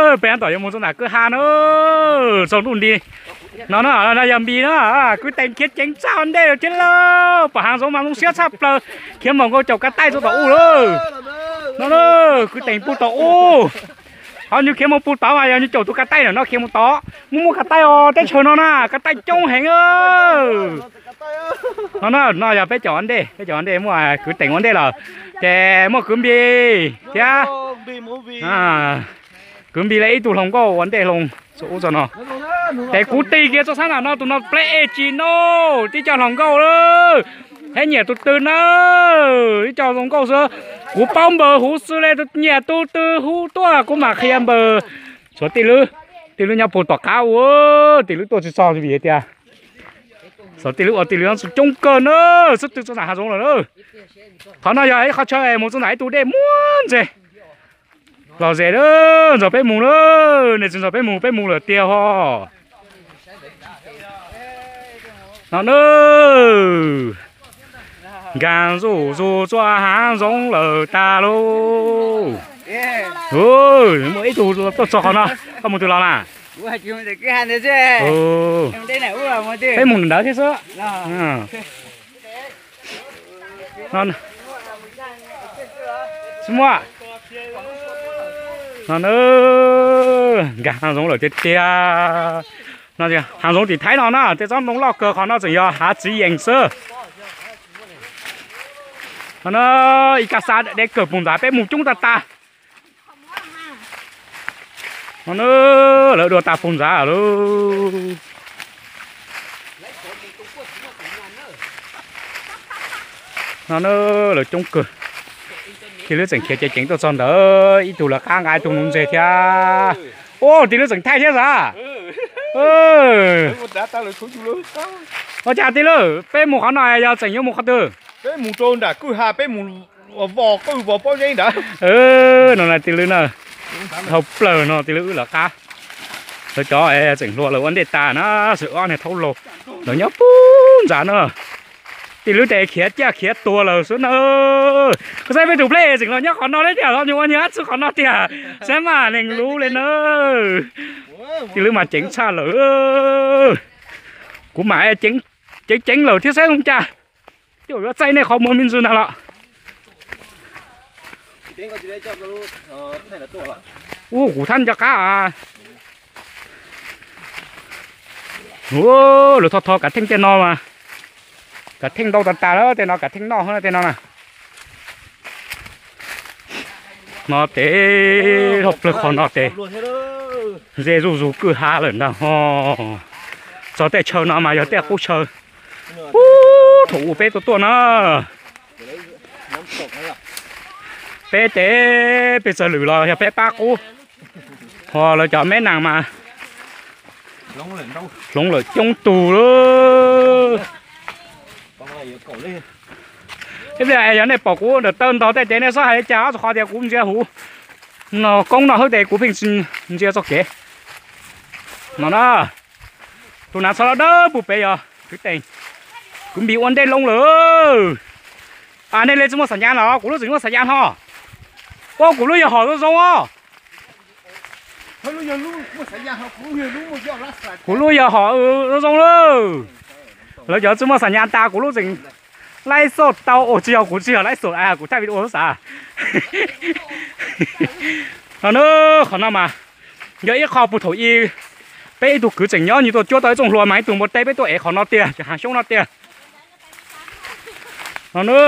Peb tab tom yuav mus txog nram kwj ha na, tsaus ntuj nti no na, yog Npis na, kwv teem khiav ceev tshaj ua ntej lawm thiab lauj. Pom hav zoov mas zoo siab tshaj plaws, khiav npaum nkaus caum kav taij txog tom ub lawm. No na, kwv teem pug tom ub, ho nws khiav mus pug tod mas yog nws caum tus kav taij na, no khiav mus tod. Muaj muaj kav taij os, teb chaws no na kav taij coob heev. No na, no yog peb caum ua ntej, peb caum ua ntej muaj kwv teem ua ntej lawm, ces muaj kwv Npis thiab. Kwv Npis li ib tug hluas nkauj ua ntej hlo txog ub txog no. Ces kuv tig kiag txoj sab nram no, tus no pleb ej tsis no, tib co hluas nkauj lawm, thiab nyiam tus twg na, ib co hluas nkauj xwb. Kuv paub npaws huv xwb li, nyiam tus twg hu tuaj kuv mam qhia npaws. Xuas tij Lwb, tij Lwb nyob puag tom qab ua, tij Lwb tuaj tsis txog vim tias xuas tij Lwb ua tij Lwb coob kawg na, xub twg txog nram hav zoov lawm na. Qhov no yog ib qhov chaw mus txog nram ib tug dej muaj ntses. Los ze, nrog peb mus na, nej tsis nrog peb mus, peb mus lawm tiag ho. No na, nkag zuj zus txoj hav zoov lawm tag lauj. Muaj ib tug tuaj txog qhov no, koj mus twg los na? Peb mus ntawd thiab xwb. Tsis muaj. No na, nkag hav zoov lawm tiag tiag. No, hav zoov tim Thaib no na, tej tsob ntoo loj kawg, qhov no tseem yog hav txiv yees xwb. No na, ib kab xab deb kawg puag ntxav, peb mus coob tag tag. No na, lawv dua tas puag ntxav lawm. No na, lawv coob kawg. Tij Lwb tseem khiav ceev ceev tuaj txog ntawd, ib tug lawv qab nqa ib tug nuv ntseg thiab. Ua, Tij Lwb tseem thaij thiab xav. Ua cas Tij Lwb, peb mus qhov no yog tseem yuav mus qhov twg? Peb mus rau nram kwj ha, peb mus vos qwj vos pob zeb ntawd. No na Tij Lwb na, dhau plaws no Tij Lwb wb lawv qab. Lawv cov tseem hluas lawv ua ntej tas na, xwm ob niag thaub laug, lawv nyob puag ntxav na. Tij Lwb tes khiav ciaj khiav tuag lawm xwb na. Koj saib peb tus pleb tseem los nyob qhov no thiab tiag, los nyuag ua nyuag ab txwb qhov no tiag, saib mas neeg lub li na. Tij Lwb mas ceev tshaj lawm. Kuv mas ceev ceev lawm thiab saib zoo cas. Coj yuav txaij nej qhov muag me ntsis na los. Ub, kuv thab nco qab. Lawv tho tho kav theej tej no mas, kav theej ntau tas tas lawm, tej no kav theej noj tej no na. No tes dhau plaws qhov no tes ze zuj zus kwj ha lawm ntag ho. Txog tej chaw no mas yog tej qub chaw. Ub, thaum ub peb tuaj tuaj na, peb tes peb txawg lwm los yog peb pab qub, ho lawv cov meb nas mas hloov lawm coob tug lawm. Ib pliag yog nej pom kuv ntawm taw ntog tej ces nej txhob hais li cas, txog qhov tias kuv ntsia huv no koob no hwb tes kuv pheej ntsia txoj kev no na. Tus nav txhob loj dawb pug pem yog kwv teem, kwv Npis ua ntej loo lawm. Nej li tsis muaj xam nyas los kuv lub tseem muaj xam nyas ho. Ua kuv lub yog hom zoo zoo os. Kuv lub yog hom zoo zoo lawm. Lawv cov tsis muaj xam nyas tas kuv lub tseem laib xoj tau, tsis yog kuv tsis yog laib xoj, kuv thaij video xwb xav. No na, qhov no mas yog ib qho puag thaum ub peb ib tug kwv tseem nyob nws tuaj cuab tau ib txooj hlua mas ib tug npua teb peb tuaj ev qhov no tiag, cov hav xyoob no tiag. No na,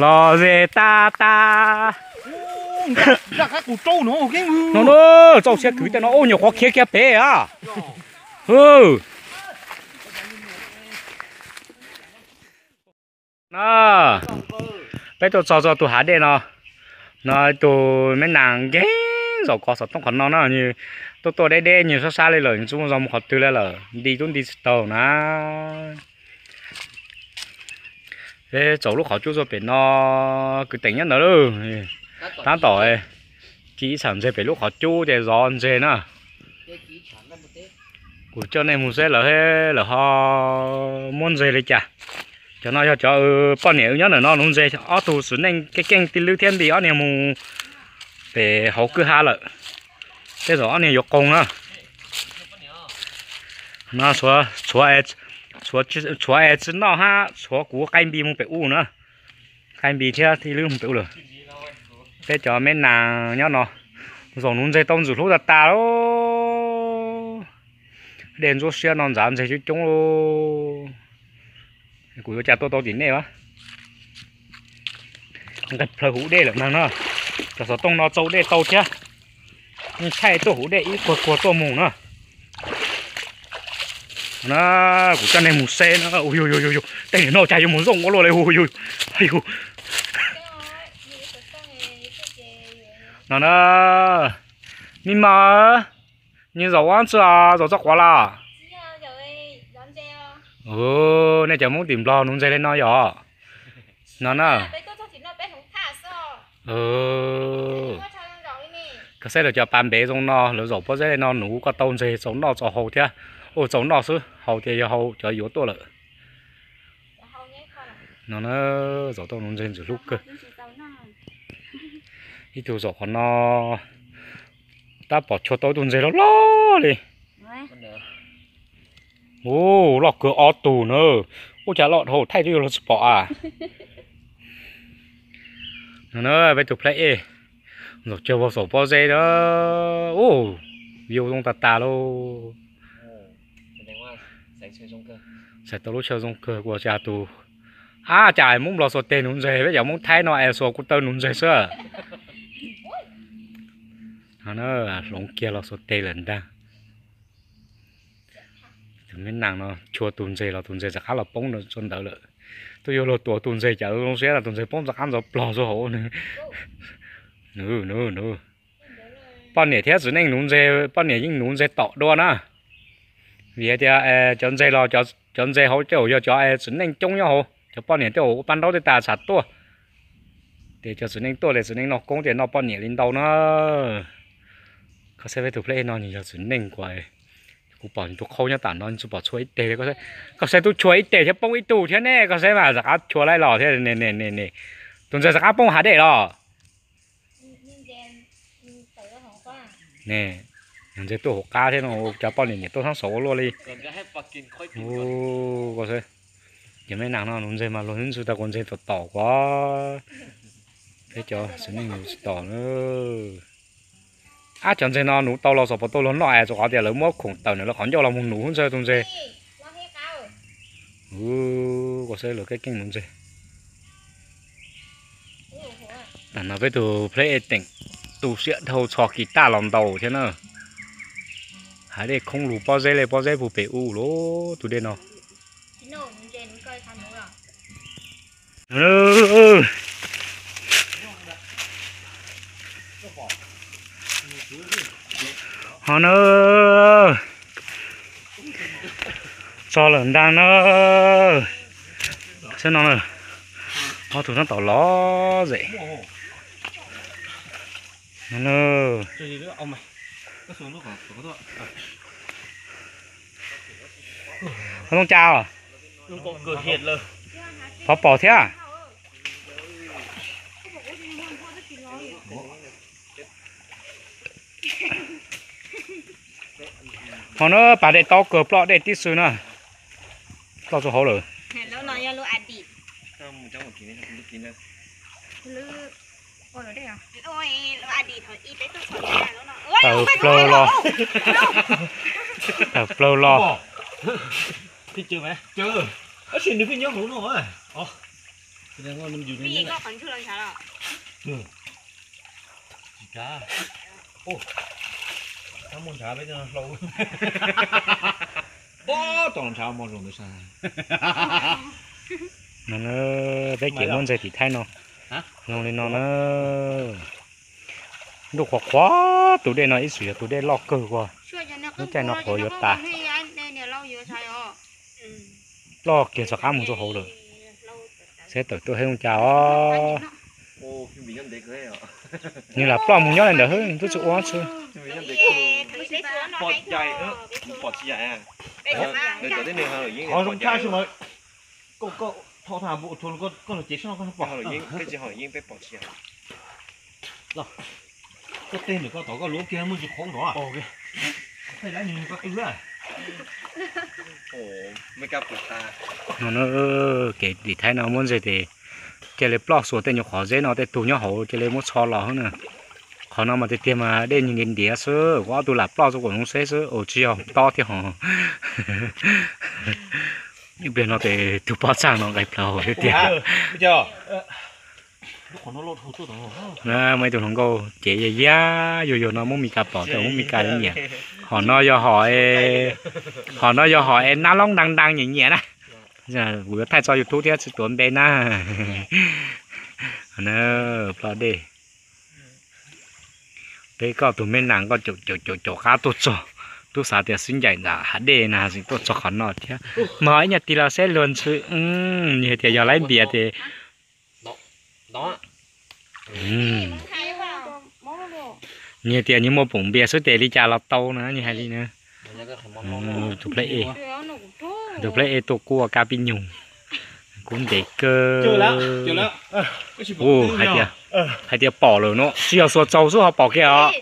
los ze tas tas. No na, txaus siab kwv tej no ub nyuam qhuav khiav kiag pem a. Na, peb tuaj txog txog tus hav dej no, no tus me nas nkeeg zaum kov xov tooj qhov no na, nws tuaj tuaj deb deb nws sab sab li lawm, nws tsis muaj zog mus qhov twg li lawm, nti tub nti tsis tau na. Peb txaus lub qhov cub txog pem no, kwv teem nyob ntawd lauj. Tab tom ci ib txham ntseg pem lub qhov cub ces zov ntseg na. Kuv coj nej mus saib lawv, lawv ho muab ntseg li cas. Cov no yog cov poj niam wb nyob ntawm no nuv ntseg, ob tug txiv neej keej keej Tij Lwb thiab Npis ob niag mus Pem hauv kwj ha lawm. Tej zaum ob niag yuav qoos na. No, tshuav es tsi noj hab tshuav kuv qaib npis moog pem u na. Qaib npis thiab ib lub moog pem u lawm. Peb cov meb naas nyob no, zaum nuv ntseg tau ntxim hlub tag tag lauj. Dej ntsuab siab no ntxav ntseg coob coob lauj. Kuv yuav cas tuaj tau tim nej a. Nqes plawg huv dej lawm nag no. Cov xov tooj no tsau dej tau thiab. Thaij tuaj huv dej ib quag quag tuaj mus na. Na, kuv coj nej mus saib na. Ua yug yug yug yug, tej niag no cas yuav mus zoo ua luaj li ua yug. Yug. No na, me mas, nws zaum ua tsi, zaum txog quav los? Nej cov Hmoob tim Nplog nuv ntseg li no yog? No na. Koj saib lawv cov pas npev zoo no, lawv zaum pob zeb li no nuv koj tau ntseg txaus noj txaus haus thiab. Ua txaus noj xwb, haus tias yog haus cov yuav tuaj lawm. No na, zaum tau nuv ntseg ntxim hlub kawg. Ib tug zaum qhov no, tab pom chua tau ib tug ntseg loj loj li. Ub, loj kawg ob tug na. Ub, cas loj dhau thaij twb yuav luag tsis pom a. No na, peb tug plab ej, zaum cawg vau saum pob zeb na. Ub, view zoo tag tag lauj. Xaiv tau lub chaw zoo kawg ua cas tus, ab, cas Hmoob Nplog xuas teg nuv ntseg, peb cov Hmoob Thaib no es xuas kuv taw nuv ntseg xwb. Hloov kiag los xuas teg lawm ntag. Tus me nas no chua tus ntseg los tus ntseg rov qab los poob rau ntawd lawm. Twb yuav luag tua tus ntseg cas zoo siab, tus ntseg poob rov qab ntxov plog rau hauv. Poj niam thiab txiv neej nuv ntseg, poj niam yeej nuv ntseg tom dua na. Vim hais tias cov ntseg los, cov ntseg hauv tej zaum yog cov txiv neej coob nyob hauv, cov poj niam tej zaum ua paj ntaub tej tas tshav tuaj. Ces cov txiv neej tuaj ces txiv neej noj koob ces noj poj niam li ntau na. Koj saib peb tus plab ej no nws yog txiv neej kuas, kuv pom nws tus qhau nyob tam no nws tsis pom chua ib teg li. Koj saib tub chua ib teg thiab poob ib tug thiab ne, koj saib mas rov qab chua laib los thiab ne. Tus ntseg rov qab poob hav dej los. Ne, ntseg tuaj hauv qab thiab no, cov poj niam niam tuaj txhab saud ua luaj li. Ces me nas no nuv ntseg mas luag ntxhi tau kuv ntseg tom tom kuv. Peb cov txiv neej nuv tsis tom na. Ab, cov ntseg no nuv tau los xyov puas tau luag noj es tsuas qhov tias lawv muab khoom tawm ntawm lawv qhov ncauj los mus nuv hub ntsawg tus ntseg. Ua saib lawv keej keej nuv ntseg. Tam no peb tus plab ej teem tu siab dhau txhos kis taj los ntaus thiab na. Hav dej khoob lug pob zeb li, pob zeb puag pem u lawm tus dej no. Ho na, txog lawm ntag na. Saib no na, ob tug tab tom los zem. Qhov zoo cas os? Thov pom thiab. Ho na, pas dej taub kawg, ploj dej tib si na. Ploj rau hauv lawm. Tawm plaws los. Tawm plaws los. No, peb kev muab ntseg tim Thaib no zoo li no na. Ntuj qhuav qhuav tus dej no ib txwm yog tus dej loj kawg ua, lub caij no qhuav yuav tas. Ploj kiag rov qab mus rau hauv lawm. Saib tawm tuaj hab zoo cas os. Nws lam ploj mus nyob li ntawd xwb, twb tsis ua tsi. Tej ntawm koj tom koj luav kiag muaj ntsis qhov nrov. Kev tim Thaib no muab ntseg tes cia li ploj xuas tej nyuag qhov zeb no tej tug nyob hauv cia li muab txho los na. Qhov no mas tiag tiag mas dej nyiag ntiav ntiav xwb, kuv ob tug lam ploj txog kuv zoo seb xwb, ua tsis yog tob thiab hos. Ib pliag no tes tus pob txaj no nqes plaws hauv thiab tiag. Muaj ib tug hluas nkauj cev yag yag yuag yuag no muab Mis Kas pom tas muab Mis Kas nyiam. Hom no yog hom, hom no yog hom es nab loob ntaag ntaag nyiam nyiam na. Kuv yuav thaij tso YouTube thiab tsis tuav npe na. Ploj dej. Peb koj tus me nas koj caum caum caum qab tuaj txog, tub xav tias xib ncaim ntawm hav dej na, tuaj txog qhov no thiab. Mas ib nyuag tig los seb luag ntxhw, nws hais tias yog laib npias tes nws hais tias nws muaj poom npias xwb tes li cas los tau na, nws hais li na. Tus pleb e, tus pleb e tuaj kuaj kab pib nyug, kub ntev kawg. Hais tias pom lawm no, tsis yog xuas txaus xwb ho pom kiag os.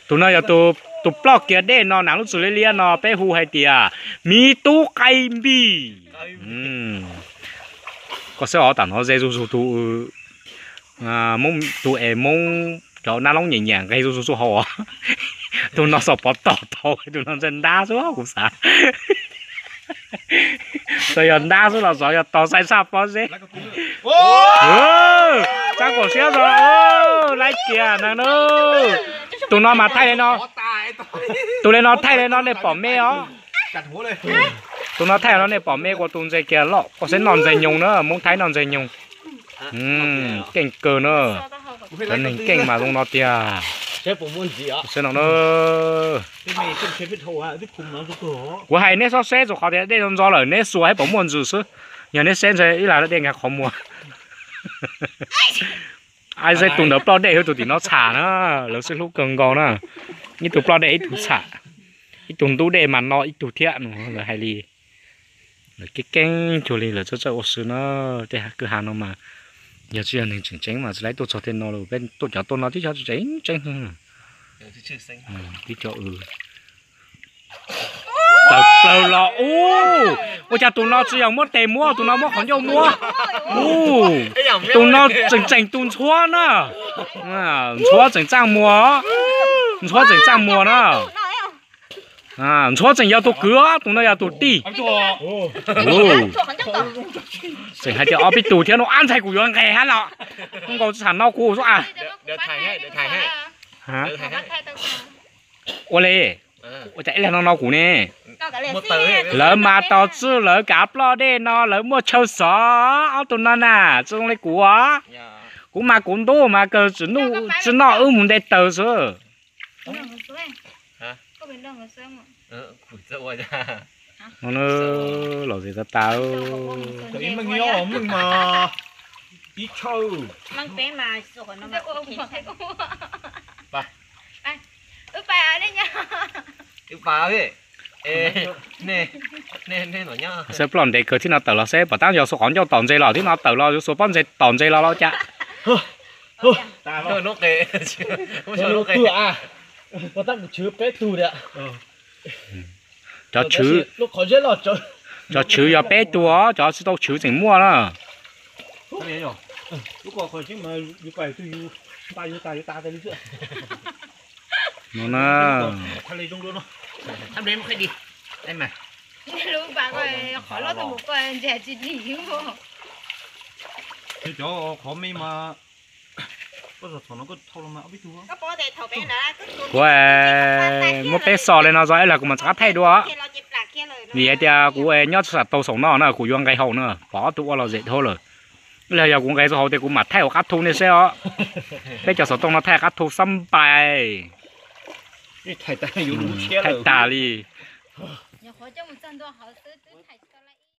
Tus no yog tus ploj kiag dej no, nas lub txwm liab liab no peb hu hais tias miv tub qaib npij. Koj saib os, tam no ze zuj zus tus, tus es Hmoob cov nab loob nyiam nyiam nqes zuj zus hauv os. Tus no xav pov tom tau, tus no ntshe ntab xwb kuv xav. Txawm yog ntab xwb los xyov yog tog saib saj pob zeb. Tsaab kaum siab zog, laib kiag na. Tus no mas thaij li no, tus li no thaij li no nej pom me os. Tus no thaij no nej pom me, kuv tus ntses kiag loj, koj saib noj ntses nyoos na, Hmoob Thaib noj ntses nyoos. Keej kawg na. Cov neeg keej mas zoo no tiag. Saib no na. Kuv hais neb txhob seb, txug qhov tias dej ntxo ntxo lawm neb xuas saib puas muaj ntxws xwb. Yog neb seb ntshe ib lag dej nkag qhov muag. Ai, saib tus ntawd ploj dej, tus tim no txham na, lawv sib hlub kawg nkaus na. Ib tug ploj dej ib tug txham, ib tug ntub dej mas no ib tug thiab no, lawv hais li. Lawv keej keej cuag li lawv txawj txawj ua si na. Tej kwj ha no mas yog tsis yog neeg tseem tseeb mas tsis laib tuaj txog tej no los, peb tuaj cov tuaj no tib co tseem tseeb. Tib co tawm plaws los ub. Ua cas tus no tsis yog muab tes muab, tus no muab qhov ncauj muab. Ub, tus no tseem tseem tus ntxhuab na. Ntxhuab tseem txaj muag, ntxhuab tseem txaj muag na. Ntxhuab tseem yog tus kwv os, tus no yog tus tij. Tseem hais tias ob peb tug thiab no, ab ntxhais kuv yuav nqes hab los. Koj nkaus tsis tham no kuv xwb a. Ua li, ua cas ib leeg no no kuv ne? Lawv mas tos txwj lawv kav ploj dej no lawv muaj chaw xov, ob tug no na tsis zoo li kuv os. Kuv mas kuv ntub mas kawg tsis noj wb mus nte taws xwb. Lom zem tas tas. Saib ploj ntev kawg, thib no tawm los seb, pom tab yog xuas qhov ncauj tom ntses los, thib no tawm los yuav xuas pob ntses tom ntses los los cas. Cov tshwv, cov tshwv yog peb tug os, cov tsis tau tshwv tseem muaj na. No na. Kuv muab peb xov li no zog ib los kuv mam rov qab thaij dua. Vim hais tias kuv nyob tsis tau saum no na, kuv yuav nqes hauv na, pom ob tug ua lom zem dhau lawm. Ib los yog kuv nqes txog hauv tias kuv mam thaij ua qab thu nej saib os. Peb cov xov tooj no thaij qab thu xab npais. Thaij tas li.